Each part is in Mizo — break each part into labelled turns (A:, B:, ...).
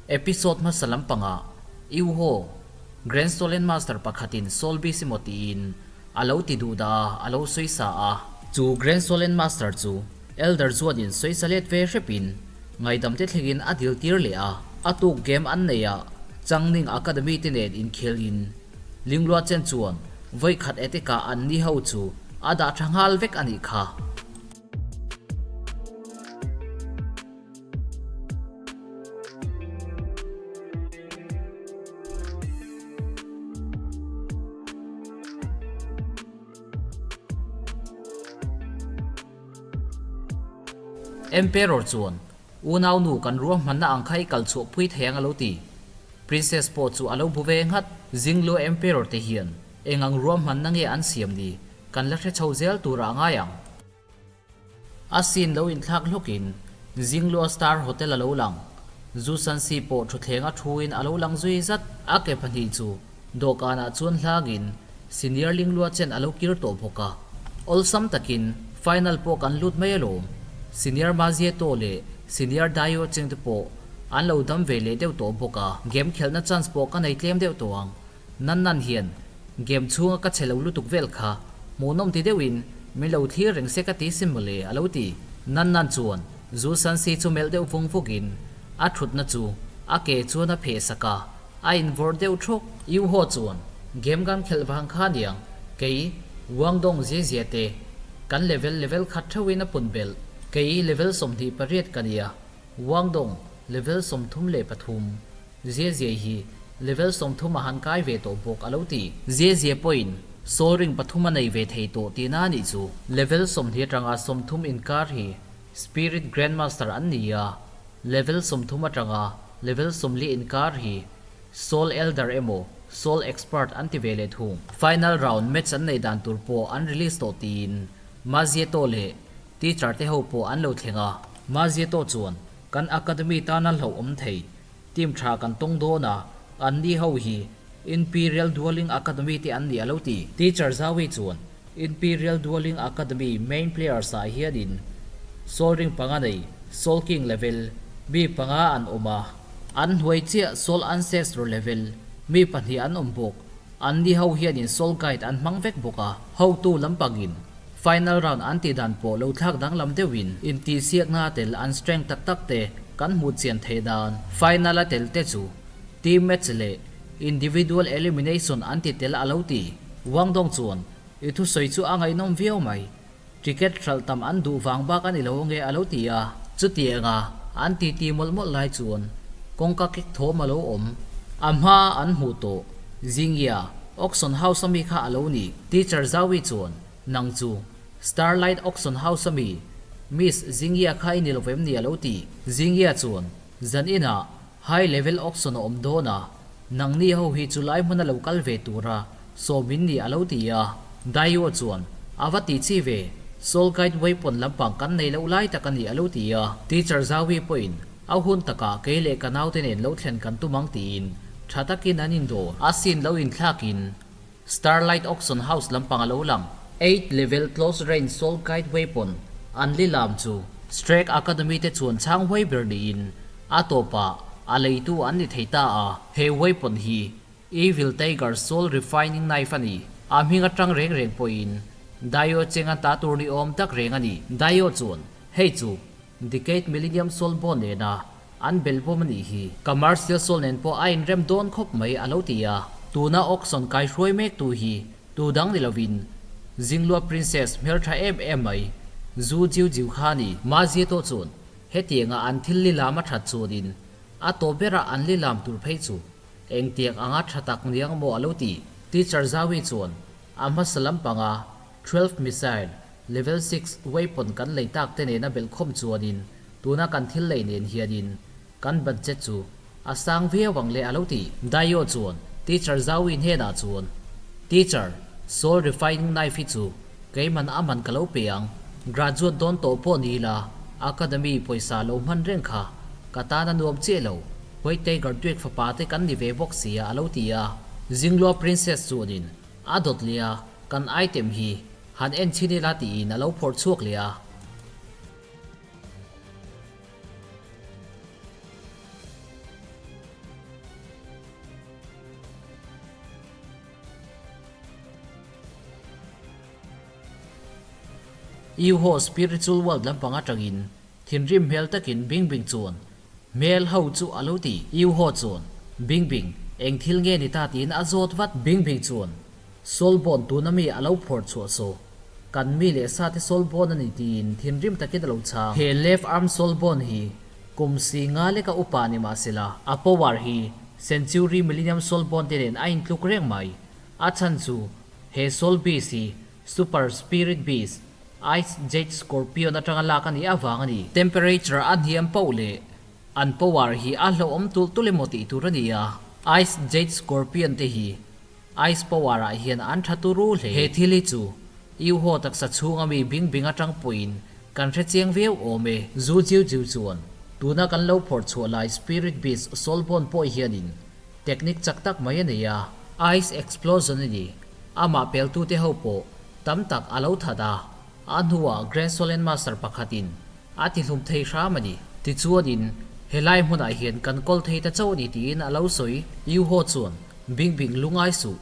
A: Episode hmasa lampangah Iuho, Grand Solen Master pakhatin Soul Beast emaw tiin a lo ti duh dah a, a lo sawi sa a. Chu Grand Solen Master chu Elder chuanin sawi sa let ve hrepin ngaidam te thlengin a dil tir leh a. A tuk game an nei a, Changning Academy te nen inkhel in Linglua chen chuan vawi khat etikah an ni ho chu a dah tha nghal vek a nih kha. Emperor chuan, Unau nu kan ruahmanna ang kha i kal chhuah pui thei ang a lo ti. Princess pawh chu a lo bu ve nghat. Zinglu Emperor te hian eng ang ruahmanna nge an siam ni kan la hre chho zel turah a ngai ang. A scene lo inthlak hlawkin Zinglua Star Hotel a lo lang. Zu Sansi pawh thutthleng a thuin a lo lang zui zat. A ke pahnih chu dawhkanah chuan hlangin Senior Linglua chen a lo kir tawh bawk a. Awlsam takin final pawh kan lut mai alawm. Senior Ma Zieto leh Senior Daio Cheng te pawh an lo dam ve leh deuh tawh bawk a. Game khelhna chance pawh ka nei tlem deuh tawh ang. Nan nan hian game chhunga ka che lo lutuk vel kha hmuhnawm ti deuhin min lo thlir reng se ka ti sim mawle a lo ti. Nan nan chuan Zu San Si chu melh deuh vung vugin a thutna chu a ke chuan a pheh sak a, a invawrh deuh thuk. Yu Ho chuan game kan khelh vang kha niang kei Wang Dong zia zia te kan level level khat theuhin a pun belh. Kei level 28 ka nia, Wang Dong level 33. Zia zia hi level 30 a han kai ve tawh bawk a lo ti. Zia zia pawhin Soul Ring pathum a nei ve thei tawh tihna a nih chu. Level 20 atanga 30 inkar hi Spirit Grandmaster an ni a, level 30 atanga level 40 inkar hi Soul Elder emaw Soul Expert an ti ve leh thung. Final round match an neih dan tur pawh an release tawh tiin Mazieto leh teacher te ho pawh an lo thleng a. Mazieto chuan Kan academy tana hlauhawm thei team tha kan tawng dawn a, an ni ho hi Imperial Dueling Academy te an ni a lo ti. Teacher Zawi chuan Imperial Dueling Academy main players ah hianin Soul Ring panga nei Soul King level mi panga an awm a, an hnuai chiah Soul Ancestor level mi pahnih an awm bawk, an ni ho hianin Soul Guide an hmang vek bawk a, hotu lampangin Final round an tih dan pawh lo thlak danglam deuhin intihsiakna a tel an strength tak tak te kan hmuh chian theih dan. Final a tel te chu team match leh individual elimination an ti tel a lo ti. Wang Dong chuan i thusawi chu a ngaihnawm viau mai. Ticket hralh tam an duh vang bak a ni lo ange a lo ti a. Chutianga an titi mawlh mawlh lai chuan kawngka kek thawm a lo awm. A hma an hmuh tawh Zingya Auction House ami kha a lo ni. Teacher Zawi chuan Nang chu Starlight Auction House ami Miss Zingia kha i ni lo vem ni a lo ti. Zingia chuan zan inah High Level Auction a awm dawn a, nangni ho hi chu lai hmuna lo kal ve tura sawmin ni a lo ti a. Daiwo chuan a va ti chi ve, Soul Guide Weapon lampang kan nei loh lai tak a ni a lo ti a. Teacher Zawi pawhin a hun takah kei leh ka naute nen lo thlen kan tum ang tiin tha takin an indawr. A sin lo inthlakin Starlight Auction House lampang a lo lang. Eight level close range soul guide weapon an li lam chu Strake Academy te chuan chhang huai ber niin a tawpah a leitu an ni thei ta a. He weapon hi Evil Tiger Soul Refining Knife a ni. A hming atang reng reng pawhin Daio cheng an ta tur ni awm tak reng a ni. Daio chuan hei chu Decade Millennium Soul Bone nena An bel bawm a nih hi. Ka Marcia Saul nen pawh a inrem dawn khawp mai a lo ti a. Tuna auction kai hruai mek tu hi tu dang ni lovin Zinglua Princess hmeltha em em mai Zu Jiu Jiu kha a ni. Mahzia tawh chuan hetianga an thil lilam a that chuanin a tawp bera an lilam tur phei chu engtiang anga tha tak niang maw a lo ti. Teacher Zawi chuan a hmasa lampanga 12 missile level 6 weapon kan lei tak te nena belhkhawm chuanin Tuna kan thil lei nen hianin kan budget chu a sang viau ang le a lo ti. Daio chuan Teacher Zawi hnenah chuan, Teacher, Soul Refining Knife hi chu keiman a man ka lo pe ang. Graduate dawn tawh pawh ni ila Academy pawisa lo hman reng kha ka tan a nuam chiah lo. White Tiger Duke fapa te kan ni ve bawk sia a lo ti a. Zinglua Princess chuanin a dawt leh a, kan item hi han en chhin ila tiin a lo phawrh chhuak leh a. Yuho spiritual world lampang atangin thinrim hmel takin Bingbing chuan hmel ho chu a lo ti. Yuho chuan, Bingbing, eng thil nge ni ta tiin a zawt vat. Bingbing chuan, Soul bond tuna mi a lo phawrh chhuah saw. Kan mi leh sa te soul bond a ni tiin thinrim takin a lo chhang. He left arm soul bond hi kum si nga leka upa ni mah sela, a power hi Century Millennium soul bond te nen a intluk reng mai. A chhan chu he soul beast hi Super Spirit Beast, Ice Jade Scorpion atanga lak a nih avang a ni. Temperature a hniam poh leh an power hi a hlauhawm tulh tulh emaw tih tur a ni a. Ice Jade Scorpion te hi Ice power ah hian an tha turu hle. He thil hi chu Yuho taksa chhunga mi bing bing atang pawhin kan hre chiang viau awm e. Zu chiu chiu chuan tuna kan lo phawrh chhuah lai Spirit Beast Soulbond pawh hianin technique chak tak mai a nei a. Ice Explosion a ni. Amah peltute ho pawh tam tak a lo that a, a hnuah Grand Solen Master pakhatin a tihlum thei hram a ni. Tichuanin, helai hmunah hian kan kawl thei ta chauh a ni tiin a lo sawi. Yuho chuan, Bing Bing lungai suh.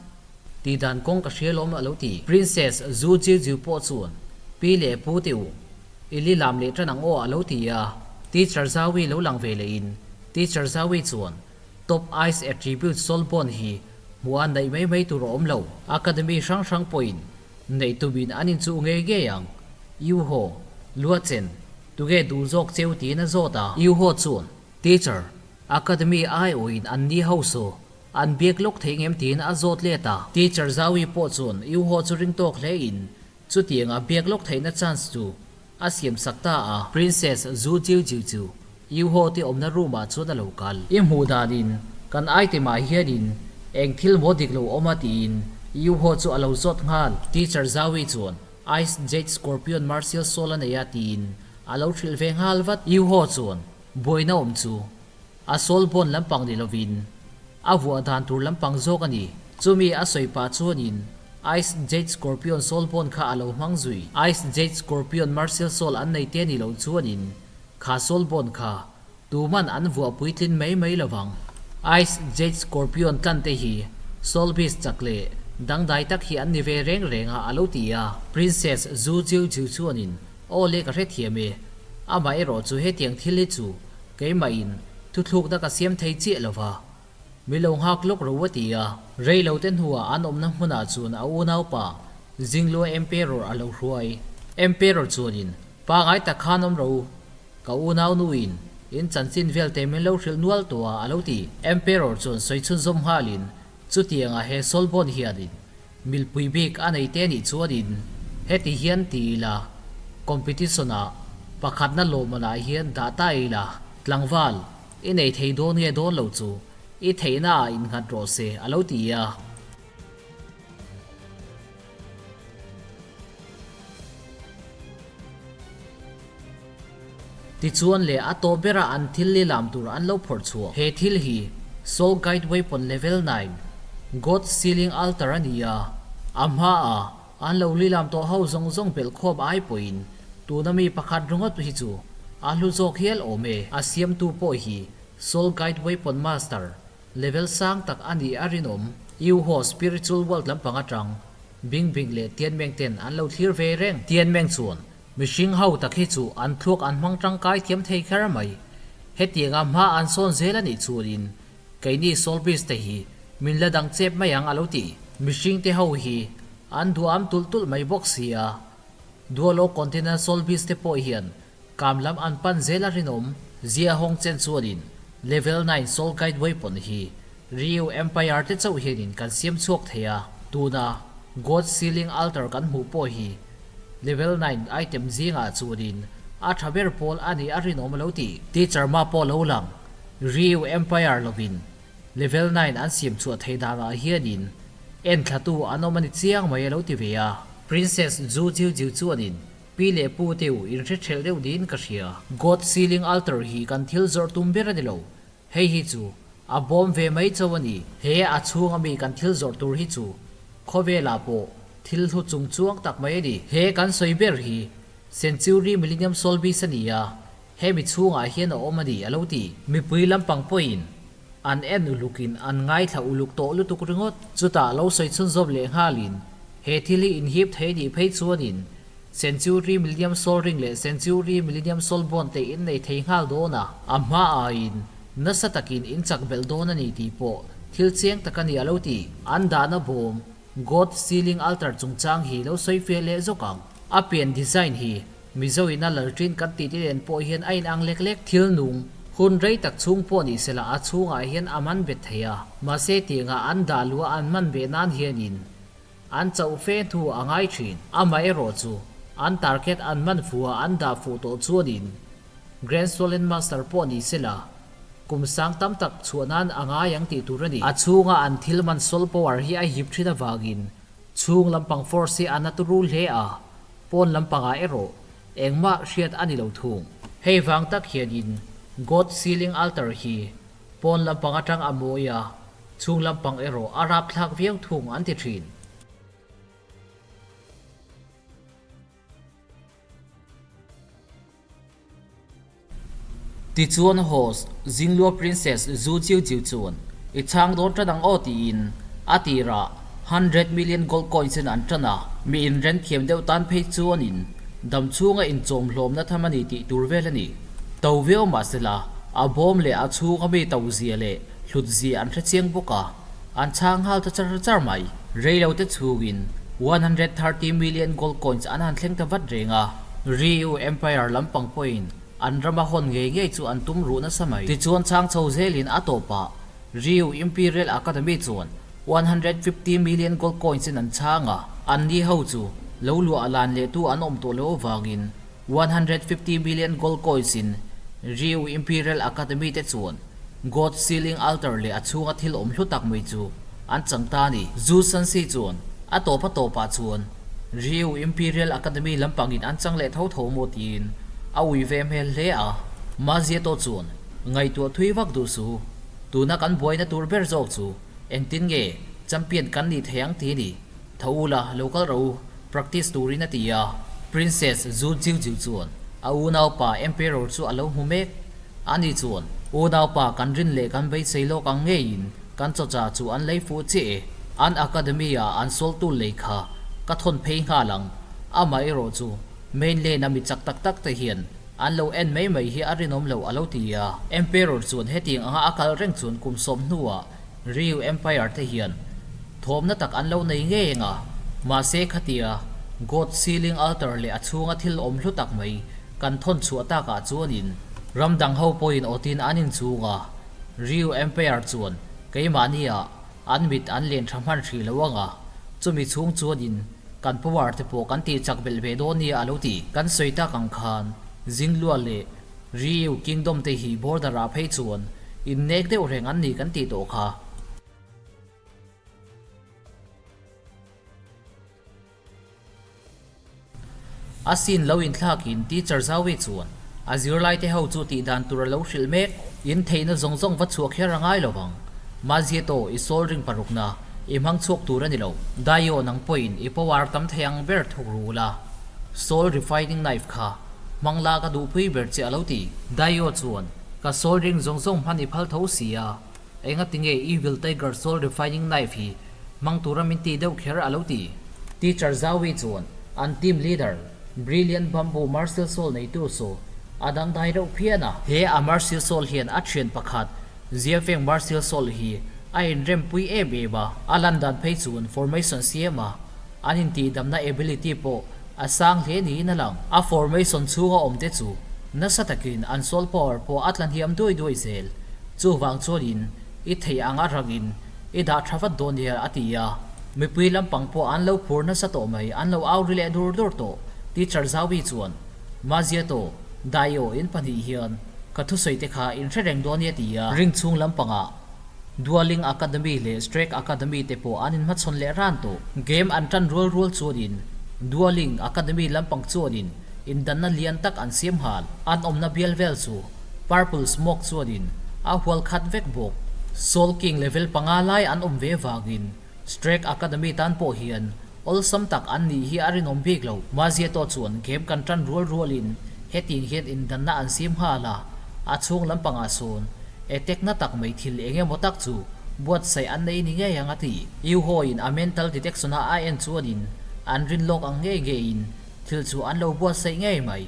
A: Tih dan kawng ka hria lawm a lo ti. Princess Zhu Jiujiu pawh chuan, Pi leh Pu te u, i li lam leh tan ang aw a lo ti a. Teacher Zawi lo lang ve lehin, Teacher Zawi chuan, Top Ice Attribute Soul Bond hi hmuh a neih mai mai tur a awm lo. Academy hrang hrang pawhin neih tumin an inchuh ngei ngei ang. Yuho, Luachen, tuge duh zawk cheu tiin a zawt a. Yuho chuan, Teacher, Academy aiawhin an ni ho saw an biak lawk thei ngem tiin a zawt let a. Teacher Zawi pawh chuan Yuho chu ring tawk hlein chutiang a biak lawk theihna chance chu a siam sak ta a. Princess Zu Jiu Jiu chu Yuho te awmna room ah chuan a lo kal. I hmuh danin kan item ah hianin eng thil maw dik lo awm a tiin Yuho chu a lo zawt nghal. Teacher Zawi chuan Ice Jade Scorpion Martial Soul a nei a tiin a lo hrilh ve nghal vat. Yuho chuan buaina awm chu a soul bond lampang ni lovin A vuah dan tur lampang zawk a ni. Chumi a sawi pah chuanin Ice Jade Scorpion Soul Bond kha a lo hmang zui. Ice Jade Scorpion Martial Soul an nei te ni loh chuanin kha Soul Bond kha tuman an vuah puitlin mai mai lo vang. Ice Jade Scorpion tlan te hi Soul Beast chak leh dangdai tak hi an ni ve reng reng a a lo ti a. Princess Zhu Jiu Jiu chuanin Aw le ka hrethiam e, amah erawh chu hetiang thil hi chu Keimahin thuthlukna ka siam thei chiah lo va, mi lo nghak lawk ro a ti a. Rei lo te hnuah an awmna hmunah chuan a unaupa Zinglua Emperor a lo hruai. Emperor chuanin, Pangai tak khan awm ro, ka unaunuin in chanchin vel te min lo hrilh nual tawh a a lo ti. Emperor chuan sawi chhunzawm nghalin, Chutianga he Solbon hianin Milpui bik a nei te nih chuanin heti hian ti ila, competition-ah pakhatna lawmmanah hian dah ta ila, tlangval i nei thei dawn nge dawn lo chu i theihnaah innghat rawh se a lo ti a. Tichuan leh a tawp bera an thil li lam tur an lo phawrh chhuah. He thil hi Soul Guide Weapon Level 9, God Sealing Altar a ni a, a hmaa an lo li lam tawh ho zawng zawng belh khawm ai pawhin tuna mi pakhat ringawt hi chu a hlu zawk hial awm e. A siamtu pawh hi Soul Guide Weapon Master Level sang tak a nih a rinawm. Yuho Spiritual World lampang atang Bing Bing leh Tianmeng ten an lo thlir ve reng. Tianmeng chuan Mihring ho tak hi chu an thluak an hmang tangkai thiam thei kher mai. Hetianga hma an sawn zel a nih chuanin keini Solbis te hi min la dang chep mai ang a lo ti. Mihring te ho hi an duham tulh tulh mai bawk si a. Dualo Continent Solbis te pawh hian kam lam an pan zel a rinawm. Zia hawng chen chuanin Level 9 Soul Guide Weapon hi Ryu Empire te chauh hianin kan siam chhuak thei a. Tuna God Sealing Altar kan hmuh pawh hi Level 9 item zingah chuanin a tha ber pawl a nih a rinawm a lo ti. Teacher mah pawh lo lang, Ryu Empire lovin Level 9 an siam chhuah theih danah hianin en thlatu an awm a ni chiang mai a lo ti ve a. Princess Zhu Jiu Jiu chuanin pi leh pu te u inhre thelh deuh niin ka hria. God Sealing Altar hi kan thil zawrh tum ber a ni lo, Hei hi chu a bawm ve mai chauh a ni. He a chhunga mi kan thil zawrh tur hi chu khawvelah pawh thil hlu chung chuang tak mai a ni. He kan sawi ber hi Century Millennium Solbis a ni a, hemi chhungah hian a awm a ni a lo ti. Mipui lampang pawhin an en ulukin an ngaithla uluk tawh lutuk ringawt. Chutah lo sawi chhunzawm leh nghalin he thil hi inhip thei nih phei chuanin. Century Millennium Soul Ring leh Century Millennium Soul Bond te in nei thei nghal dawn a, a hma aiin nasa takin in chak belh dawn a ni tih pawh thil chiang tak a ni a lo ti. An dahna bawm God Sealing Altar chungchang hi lo sawi fiah leh zawk ang. A pian design hi Mizo ina lalṭin kan tih te nen pawh hian a inang lek lek. Thil nung hun rei tak chhung pawh ni sela a chhungah hian a man bet thei a, mahse tiangah an dah luah an man ve nan hianin An chauh fe hnu a ngai thin. Amaherawh chu, an target an man fuh a an dah fuh tawh chuanin Grand Solen Master pawh ni sela, kum sang tam tak chhuah nan a ngai ang tih tur a ni. A chhunga an thil man soul power hi a hip thin avangin chhung lampang force hi a na turu hle a, pawn lampangah erawh engmah hriat a ni lo thung. Hei vang tak hianin God Sealing Altar hi pawn lampang atang a mawi a, Chhung lampang erawh a rapthlak viau thung an ti thin. Tichuan host Zinglua Princess Zhu Jiu Jiu chuan i chhang dawn tan ang aw tiin a tirah 100 million gold coins in an tan a, mi inren thiam deuh tan phei chuanin dam chhunga inchawm hlawmna tham a ni tih tur vel a ni. To viau mahsela a bawm leh a chhunga mi to zia leh Hlut zia an hre chiang bawk a, an chhang nghal ta char char mai. Reilote chhungin 130 million gold coins an han thleng ta vat reng a. Ryu Empire lampang pawhin an rama hawn ngei ngei chu an tum ruh nasa mai. Tichuan chhang chho zelin a tawpah Ryu Imperial Academy chuan 150 million gold coins in an chhang a, anni ho chu lo luah lan leh tu an awm tawh loh avangin 150 million gold coins in Ryu Imperial Academy te chuan God Sealing Altar leh a chhunga thil awm hlu tak mai chu an chang ta a ni. Zhu Sansi chuan a tawp a tawpah chuan Ryu Imperial Academy lampangin an chang leh tho tho maw tiin a ui ve hmel hle a. Ma Zieto chuan ngaihtuah thui vak duh su, tuna kan buaina tur ber zawk chu engtin nge champion kan nih thei ang ti a ni. Tho u la, lo kal rawh u, practice turin a ti a. Princess Zhu Jiujiu chuan a unaupa Emperor chu a lo hmu mek. Ani chuan, Unaupa kan rin leh kan beisei lawk ang ngeiin kan chawcha chu an lei fuh chiah e. An academy-a an sawltu lei kha ka thawn phei nghal ang. Amah erawh chu mainland-a mi chak tak tak te hian an lo en mai mai hi a rinawm loh a lo ti a. Emperor chuan hetiang anga a kal reng chuan kum sawm hnuah Ryu Empire te hian thawmna tak an lo nei ngei eng a, mahse khatia God Sealing Altar leh a chhunga thil awm hlu tak mai kan thawn chhuah takah chuanin ram dang ho pawhin awtin an inchhung a, Ryu Empire chuan keimahnia an mit an len tha hman hrih lo ang a, chumi chhung chuanin kan power te pawh kan tih chak belh ve dawn nia a lo ti. Kan sawi tak ang khan Zinglua leh Ryu Kingdom te hi border ah phei chuan innek deuh reng an ni kan tih tawh kha. A sin lo inthlakin Teacher Zawi chuan a zirlaite ho chu tih dan tur a lo hrilh mek. In theihna zawng zawng va chhuah kher a ngai lo vang. Mazieto, i soul ring parukna i hmang chhuak tur a ni lo. Daio nang pawhin i power tam thei ang ber thuk ru la. Soul refining knife kha hmang la ka duhpui ber che a lo ti. Daio chuan, Ka soul ring zawng zawng hman i phal tho si a. Engatinge Evil Tiger Soul Refining Knife hi hmang tura min ti deuh kher a lo ti. Teacher Zawi chuan an team leader Brilliant Bamboo Martial Soul neitu chu a dangdai reuh phian a. He a Martial Soul hian a thian pakhat Ziafeng Martial Soul hi a inrempui em em a, a lan dan phei chuan formation siam a an intihdamna ability pawh a sang hle niin a lang. A formation chhunga awmte chu nasa takin an soul power pawh a tla hniam duai duai zel. Chuvang chuanin i theih ang a rangin i dah tha vat dawn nia a ti a. Mipui lampang pawh an lo phur nasa tawh mai, an lo au ri leh dur dur tawh. Teacher Zawi chuan, Maziato, Daio in pahnih hian ka thusawi te kha in hre reng dawn nia ti a. Ring chhung lampangah Dualing Academy leh Strake Academy te pawh an inhmachhawn leh ran tawh. Game an tan rual rual chuanin Dualing Academy lampang chuanin indanna lian tak an siam nghal. An awmna bial vel chu Purple Smoke chuanin a hual khat vek bawk. Soul King level panga lai an awm ve vangin Strake Academy tan pawh hian awlsam tak an nih hi a rinawm bik lo. Maziato chuan game kan tan rual rualin hetiang hian indanna an siam nghal a, a chhung lampangah sawn attack na tak mai thil eng emaw tak chu buatsaih an nei ni ngei ang a ti. Yuho-in a mental detection-a a en chuanin an rin lawk ang ngei ngeiin. thil chu an lo buatsaih ngei mai.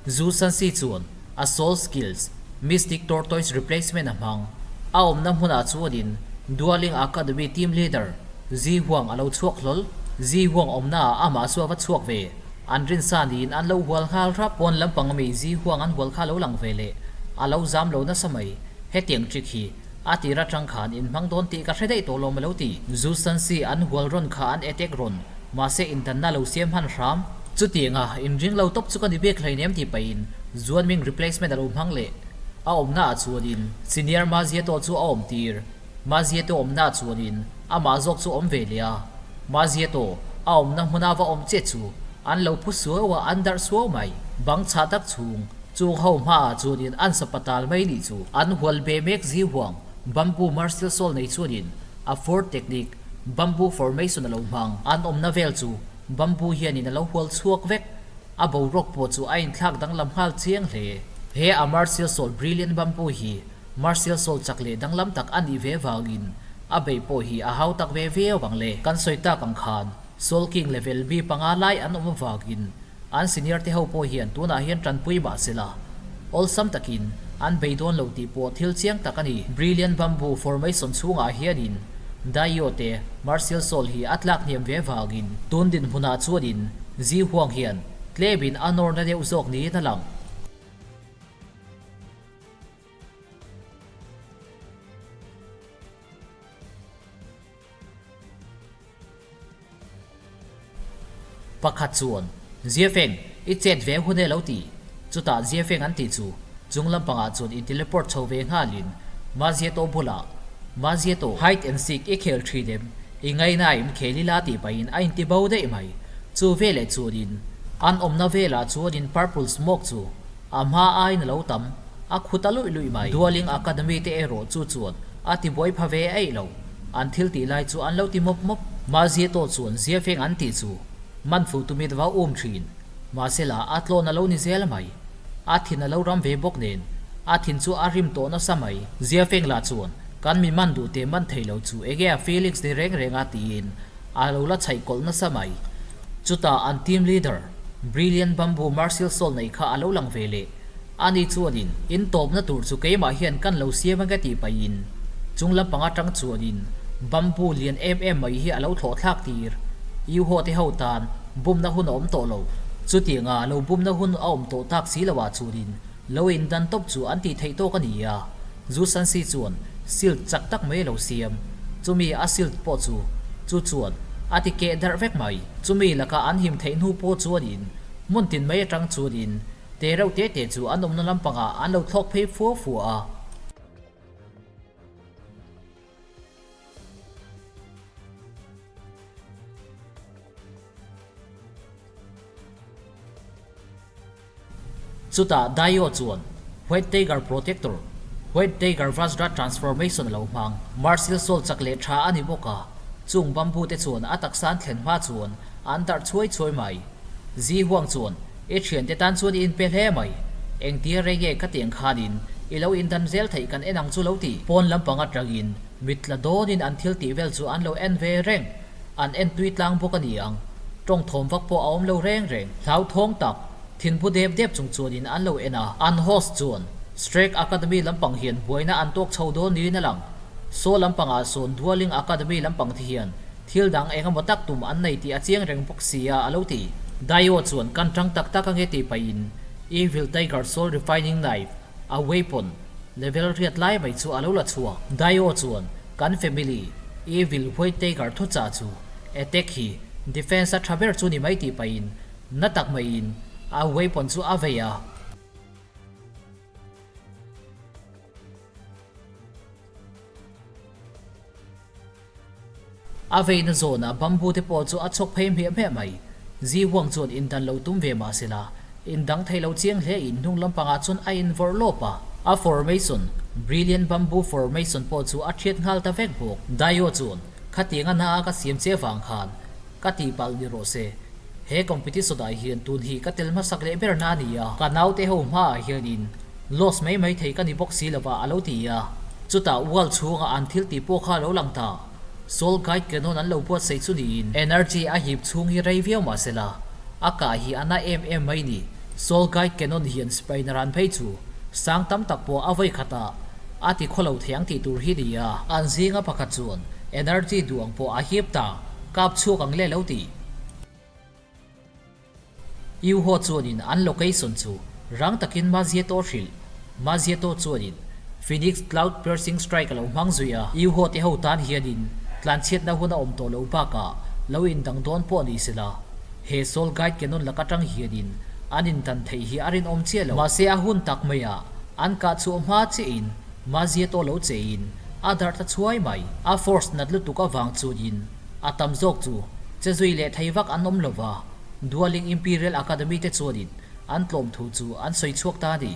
A: Zu Sansi chuan a Soul Skills, Mystic Tortoise Replacement a hmang. A awmna hmunah chuanin Dualing Academy team leader Zi Huang a lo chhuak hlawl. Zi Huang awmnaah amah chu a va chhuak ve. An rinsa niin an lo hual nghal rap. Pawn lampang ami Zi Huang an hual kha a lo lang ve leh a lo zam lo nasa mai. Hetiang trick hi a tir atang khan in hmang dawn tih ka hre daih tawh lawm a lo ti. Zu Sansi an hual rawn kha an attack rawn mahse indanna lo siam hman hram. Chutianga inring lo tawp chu ka ni bik hleinem tih pahin Zuanming replacement a lo hmang leh. A awmna ah chuanin Senior Mazia tawh chu a awm tir. Mazia te awmna ah chuanin amah zawk chu awm ve leh a. Mazia tawh a awmna hmuna va awm che chu an lo phu suau a, an darh suau mai. Bang chhah tak chhung chung ho hmaah chuanin an sapatal mai nih chu an hual be mek zi huang bamboo martial soul nei chuanin a fourth technique bamboo formation a lo hmang. An awmna vel chu bamboo hianin a lo hual chhuak vek. A boruak pawh chu a inthlak danglam nghal chiang hle. He a martial soul brilliant bamboo hi martial soul chak leh danglam tak a nih ve vangin a beih pawh hi a hau tak ve viau ang le. Kan sawi tak ang khan Soul King level B panga lai an awm avangin an senior te ho pawh hian tunah hian tanpui mah se la, awlsam takin an bei dawn lo tih pawh thil chiang tak a ni. Brilliant Bamboo formation chhungah hianin Daio te Martial Soul hi a tlak hniam ve vangin tun dinhmunah chuanin Zi Huang hian tlemin a nawrna deuh zawk niin a lang. Pakhat chuan, Ziafeng, i chet ve hun e lo ti. Chutah Ziafeng an tih chu chung lampangah chuan in teleport chho ve nghalin Mazieto bulah, Mazieto, hide and seek i khel thin em? I ngaina im khel ila tih pahin a inti bo daih mai. Chu veleh chuanin an awmna velah chuanin purple smoke chu a hma aiin a lo tam, a khu ta luih luih mai. Dualing Academy te erawh chu chuan a ti buai pha ve eih lo. An thil tih lai chu an lo ti mawp mawp. Mahzia tawh chuan Ziafeng an tih chu man fuh tumit va um thin. Mahsela a tlawn a lo ni zel mai. A thin a lo ram ve bawk nen a thin chu a rim tawh nasa mai. Ziafeng lah chuan kan mi man duh te man thei lo chu enge a feelings ni reng reng a tiin a lo la chhaih kawlh nasa mai. Chutah an team leader Brilliant Bamboo Martial Soul nei kha a lo lang ve leh. Ani chuanin, In tawpna tur chu keimah hian kan lo siam ange tih pahin chung lampang atang chuanin bamboo lian em em mai hi a lo thlawh thlak tir. Iuhaw te ho tan bumna hun a awm tawh lo. Chutianga lo bumna hun a awm tawh tak si loah chuanin lo indan tawp chu an tih theih tawk a ni a. Zu Sansi chuan silt chak tak mai a lo siam. Chumi a silt pawh chu chu chuan a ti keh darh vek mai. Chumi laka an him theih hnu pawh chuanin hmun tin mai atang chuanin Te reuh te te chu an awmna lampangah an lo thlawk phei fua fua a. Chutah Daio chuan White Tiger Protector, White Tiger Vajra Transformation a lo hmang. Martial Soul chak leh tha a ni bawk a, chung bamboo te chuan a taksa an thlen hma chuan an darh chhuai chhuai mai. Zi Huang chuan, I thiante tan chuan i inpe hle mai. Engtia rei nge ka tiang khanin i lo indan zel theih kan en ang chu lo ti. Pawn lampang atangin mit tla dawnin an thil tih vel chu an lo en ve reng. An en tui tlang bawk a ni ang. Tawng thawm vak pawh a awm lo reng reng. Hlauthawng tak, thinbu dep dep chung chuanin an lo en a. An host chuan Strake Academy lampang hian buaina an tawk chho dawn niin a lang. Saw lampangah sawn Dualing Academy lampang te hian Thil dang eng emaw tak tum an nei tih a chiang reng bawk sia a lo ti. Daio chuan kan tang tak tak ange tih pahin Evil Tiger Soul Refining Knife, a weapon, level riat lai mai chu a lo la chhuak. Daio chuan kan family Evil White Tiger thuchah chu attack hi defense a tha ber chu ni mai tih pahin na tak maiin a weapon chu a vei a. A veina zawnah bamboo te pawh chu a chhawk phei hmiah hmiah mai. Zi Huang chuan indan lo tum ve mah sela, indang thei lo chiang hle in hnung lampangah chuan a invawrh lawp a. A formation, Brilliant Bamboo Formation pawh chu a thiat nghal ta vek bawk. Daio chuan. Khatiang a hna a ka siam che vang khan ka tihpalh ni rawh se. He competition ah hian tun hi ka tel hmasak leh ber na a ni a, ka naute ho hmaah hianin loss mai mai thei ka ni bawk si lova a lo ti a. Chutah wall chhunga an thil tih pawh kha a lo lang ta. Soul Guide Cannon an lo buatsaih chu niin energy a hip chhung hi rei viau mah sela a kah hi a na em em mai ni. Soul Guide Cannon hian Spain a ran phei chu sang tam tak pawh a vawi khatah a ti khawlo thei ang tih tur hi ni a. An zinga pakhat chuan energy duh ang pawh a hip ta, kap chhuak ang le lo ti. Iuho chuanin an location chu rang takin Mazieto hrilh. Mazieto chuanin Phoenix Cloud Piercing Strike a lo hmang zui a. Iuho te ho tan hianin tlanchhiatna hun a awm tawh loh bakah lo indang dawn pawh ni sela, he Soul Guide Cannon lak atang hianin an indan theih hi a rinawm chiah lo. Mahse a hun tak maiah an kah chhuah hma chiahin Mazieto lo chein a darh ta chhuai mai. A force nat lutuk avang chuanin A tam zawk chu che zui leh thei vak an awm lova, Dualing Imperial Academy te chuanin an tlawm thu chu an sawi chhuak ta a ni.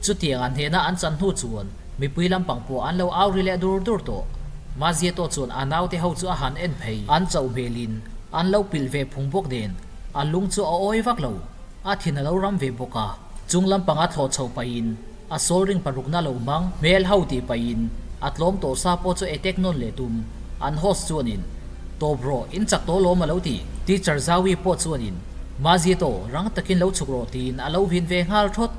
A: Chutiang an hnena an chan hnu chuan mipui lampang pawh an lo au ri leh dur dur tawh. Mazieto chuan a naute ho chu a han en phei. An chauh hmelin an lo pilh ve phung bawk nen a lung chu a awi vak lo. A thin a lo ram ve bawk a. Chung lampang a thlawh chho pahin a sawl ring parukna lo hmang hmel ho tih pahin a tlawm tawh sa pawh chu attack nawn leh tum. An host chuanin tawp rawh in chak tawh lawm a lo ti. Teacher Zawi pawh chuanin Mazieto rang takin lo chhuk rawh tiin a lo vin ve nghal thawt.